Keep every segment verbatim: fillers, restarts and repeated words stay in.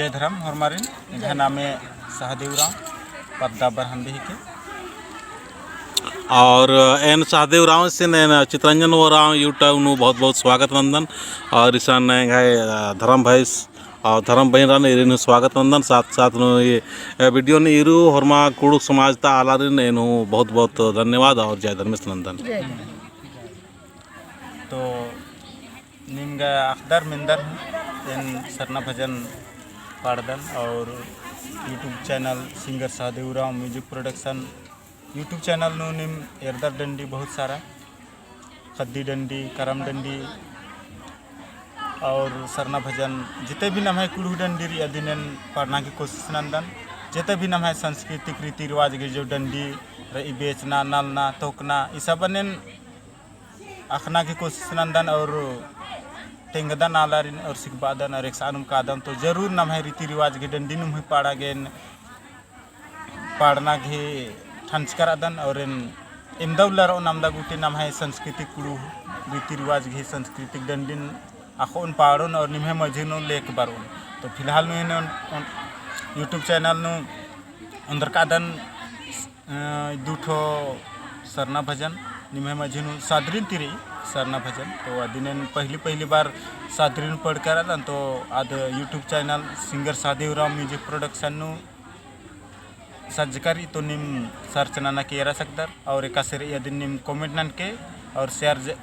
धर्म होरमारिन, एंग्है नामे सहदेव उराँव, पद्दा बरहन हिके। और एन सहदेव उराँवसिन एन चितरंजन उराँव YouTube नू बहुत बहुत स्वागत नन्दन। और इसन एंग्है, अ, धर्म भइस और धर्म बहिन रअनर, ईरिन हूँ स्वागत नन्दन। साथ साथ नू ई, अ, video नू ईरू होरमा कुँड़ुख़ समाज ता आलारिन एन हूँ बहुत बहुत धन्यवाद और जय धर्मेस नन्दन। जय धर्मेस। तो नीम गा अख़दर मेन्दर हूँ, एन सरना भजन पाड़दन और YouTube channel singer Sahdev Oraon music production YouTube channel नू नीम एरदर डंडी बहुत सारा, ख़द्दी डंडी, करम डंडी और सरना भजन, जिते भी नम्है कुँड़ुख़ डंडी रई अदिन एन पाड़ना की कोशिश नन्दन। जिते भी नम्है सांस्कृतिक रीति रिवाज गे जो डंडी रई, बेचना, नलना, तोकना, ई सबन एन अख़ना की कोशिश नन्दन और तेंगदन आलारिन और सिखाबअदन और एकसानुम कादन। तो जरूर नम्है रीति रिवाज गे डंडी नुम ही पाड़ा गे एन पाड़ना गे ठंचकर अदन और एन एमदा उल्ला रओन अमदा गूटी नम्है सांस्कृतिक कुँड़ुख़ रीति रिवाज गे सांस्कृतिक डंडिन अख़ोन पाड़ोन और निम्है मझी नू लेक बरओन। तो फिलहाल नू एन ओन, ओन YouTube channel नू ओन्दरकादन, अ, दू ठो सरना भजन निम्है मझी नू सादरिन ती रई सरना भजन। तो अदिन एन पहली पहली बार सादरिन पढ़कर अदन, तो आद YouTube channel singer Sahdev Oraon music production नू सज्जकर ई तो नीम search नना के एरा सकदर और एकासे रई अदिन नीम comment ननके और share ज-,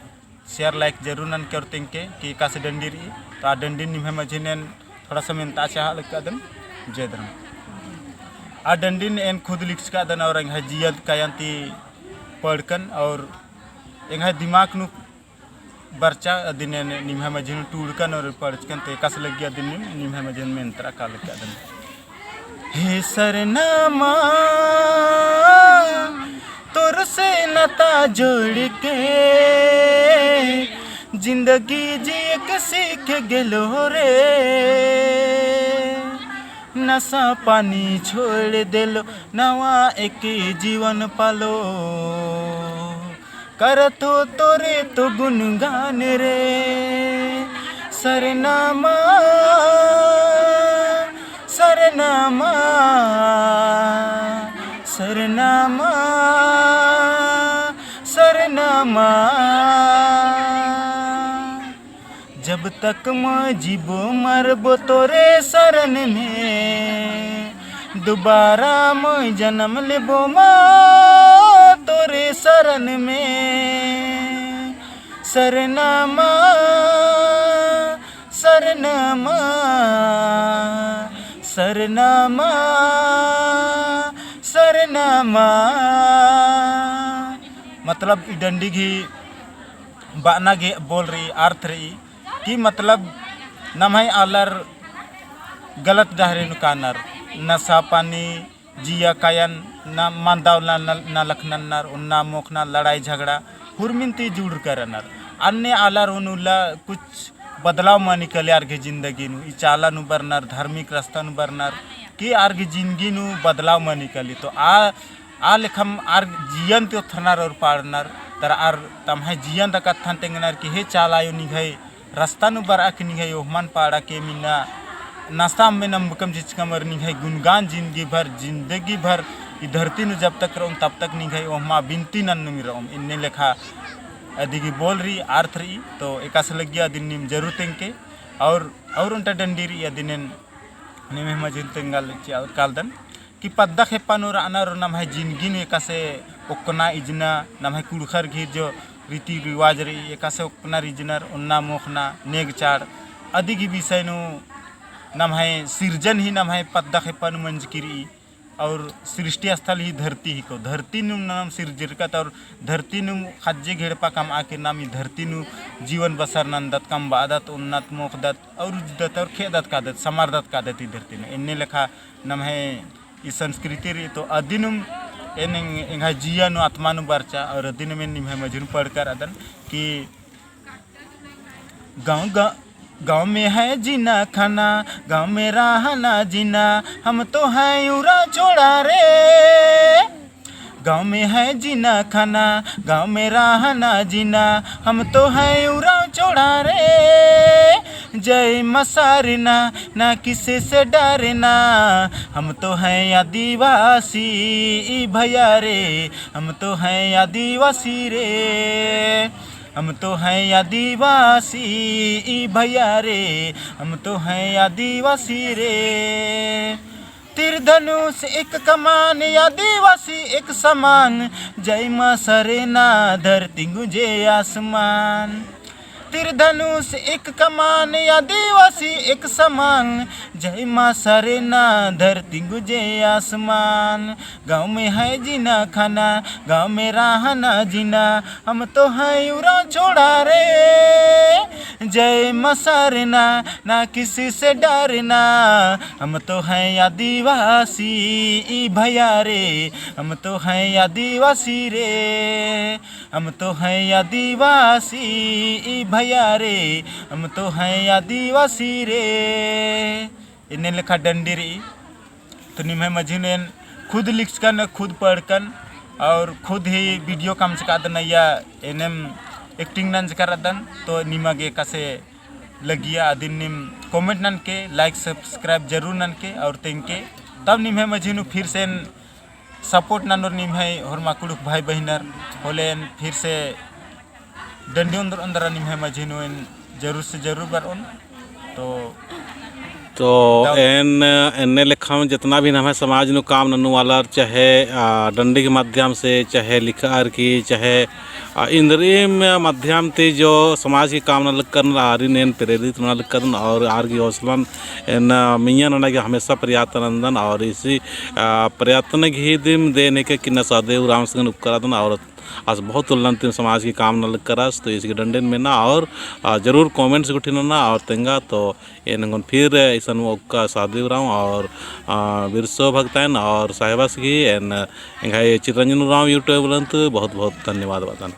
share like जरूर ननके और तेंगके कि एकासे डंडी रई। तो आ डंडी निम्है मझी नू एन थोड़ा सा मेन्ता चाहा लगदन। जय धर्म। आ डंडिन एन खुद लिखचकादन और एंग्है जिया कायन ती पढ़कन और एंग्है दिमाग नू बरचा अदिन एन निम्है मझी नू टूड़कन और पढ़चकन। तो एकासे लग्गी अदिन नीम निम्है मझी नू मेन्तरा का लगदन। हे सरना माँ, तोर से नाता जोड़ के जिंदगी जिएक सीख गेलो रे। नशा पानी छोड़ देलो, नवा एक जीवन पालो। करथो तोरे तो गुणगान रे। सरना माँ, सरना माँ, सरना माँ, सरना माँ। जब तक मोंय जीबो मरबो तोरे सरन में, दुबारा मोंय जनम लेबो मा तोरे सरन में। सरना माँ, सरना माँ, सरना माँ, सरना माँ। मतलब ई डंडी गही बअना गे बोल रई, अर्थ रई कि मतलब नम्है आलर गलत डहरे नू कानर, नशा पानी, जिया कायन, ना मांदा उल्ला ना, ना लखनर, ओन्ना मोख़ना, लड़ाई झगड़ा, हुरमिन ती जुड़रकर रअनर। अन्ने आलर ओन उल्ला कुछ बदलाव मनी काली आर गही जिंदगी नू, ई चाला नू बरनर, धार्मिक रस्ता नू बरनर, कि आर गही जिंदगी नू बदलाव मनी काली। तो आ आ लेखम आर जियन ती ओथरनर और पाड़नर, तर आर तम्है जियन ता कत्थन तेंगनर कि हे चाला आयो निंग्है रस्ता नू बरआ की निंग्है ओहमन पाड़ा के मिन्ना नस्ता अम्बे नम्बकम चिचकम और निंग्है गुणगान जिंदगी भर, जिंदगी भर ई धरती नू जब तक रओन तब तक निंग्है ओहमा बिनती नन्नुम रओम। इन्ने लेखा अदिगी बोल रई, अर्थ रई, तो एकासे लग्गी अदिन नीम जरूर तेंगके और, और ओन्टा डंडी रई अदिन एन निम्है मझी नू तेंगा लगी चिआ कालदन कि पद्दा खेप्पा नू रअनर नम्है जिंदगी नू एकासे ओक्कना इजना, नम्है कुँड़ुख़र गही जो रीति रिवाज रई एकासे ओक्कना इजनर, ओन्ना मोख़ना, नेगचाड़, अदिगी विषय नू नम्है सिरजन ही नम्है पद्दा खेप्पा नू मंजकी रई। और सृष्टि स्थल ही धरती हिको, धरती नू नाम सिरजिरकत और धरती नू खज्जे घेड़पा कमआ के नाम ई धरती नू जीवन बसर नन्दत, कमबअदत, ओन्नत मोख़दत और उज्जदत और खेअदत कादत, समारदत कादत ई धरती नू। एन्ने लेखा नम्है ई संस्कृति रई, तो अदिनुम एन एंग-, एंग्है जिया नू आत्मा नू बरचा और अदिनुम एन निम्है मझी नू पढ़कर अदन कि गाँव, गा-, गाँव में है जीना खाना, गाँव में रहना जीना, हम तो हैं उराँव छोड़ा रे। गाँव में है जीना खाना, गाँव में रहना जीना, हम तो हैं उराँव छोड़ा रे। जय माँ सरना, ना किसी से डरना, हम तो हैं आदिवासी ई भैया रे, हम तो हैं आदिवासी रे, हम तो हैं आदिवासी ई भैया रे, हम तो हैं आदिवासी रे। तीर धनुष एक कमान, आदिवासी एक समान, जय माँ सरना धरती गूंजे आसमान। तीर धनुष एक कमान, आदिवासी एक समान, जय माँ सरना धरती गूंजे आसमान। गाँव में है जीना खाना, गाँव में रहना जीना, हम तो हैं उराँव छोड़ा रे। जय माँ सरना, ना किसी से डरना, हम तो हैं आदिवासी ई भैया रे, हम तो हैं आदिवासी रे, हम तो हैं आदिवासी ई भैया रे, हम तो हैं आदिवासी रे। एन्ने लेखा डंडी रई। तो निम्है मझी नू एन खुद लिखचकन, खुद पढ़कन और खुद ही video कमचकादन या एन्नेम acting नंजका रअदन। तो निमा गे एकासे लगिया अदिन नीम comment ननके, like subscribe जरूर ननके और तेंगके। तब निम्है मझी नू फिर से एन support ननोर निम्है होरमा कुँड़ुख़ भाई बहिनर होले एन फिर से डंडी ओन्दर ओन्दरा निम्है मझी नू एन जरूर से जरूर बरओन। तो तो दव- एन, एन्ने लेखा में जितना भी नम्है समाज नू काम नन्नू वालर, चाहे, आ, डंडी के माध्यम से, चाहे लिखअर की, चाहे, आ, इन्द्रिम माध्यम ती जो समाज के काम नना लगदन, आरिन एन प्रेरित नना लगदन और आर की हौसलन एन, आ, मइय्याँ नना गे हमेशा प्रयत्न नन्दन और इसी, आ, प्रयत्न गही दिम देन हेके कि ना सहदेव उराँव संगन उपकारादन और आस बहुत उल्ला ती समाज की काम नना लगदस। तो इसी गे डंडी एन मेना और, आ, जरूर comments गुट्ठी नना और तेंगा। तो एन एंगन फिर इसन ओक्का सहदेव उराँव और, आ, बिरसो भगतन और साहेबस गही एन एंग्है चितरंजन उराँव YouTube नंत बहुत बहुत धन्यवाद बअदन।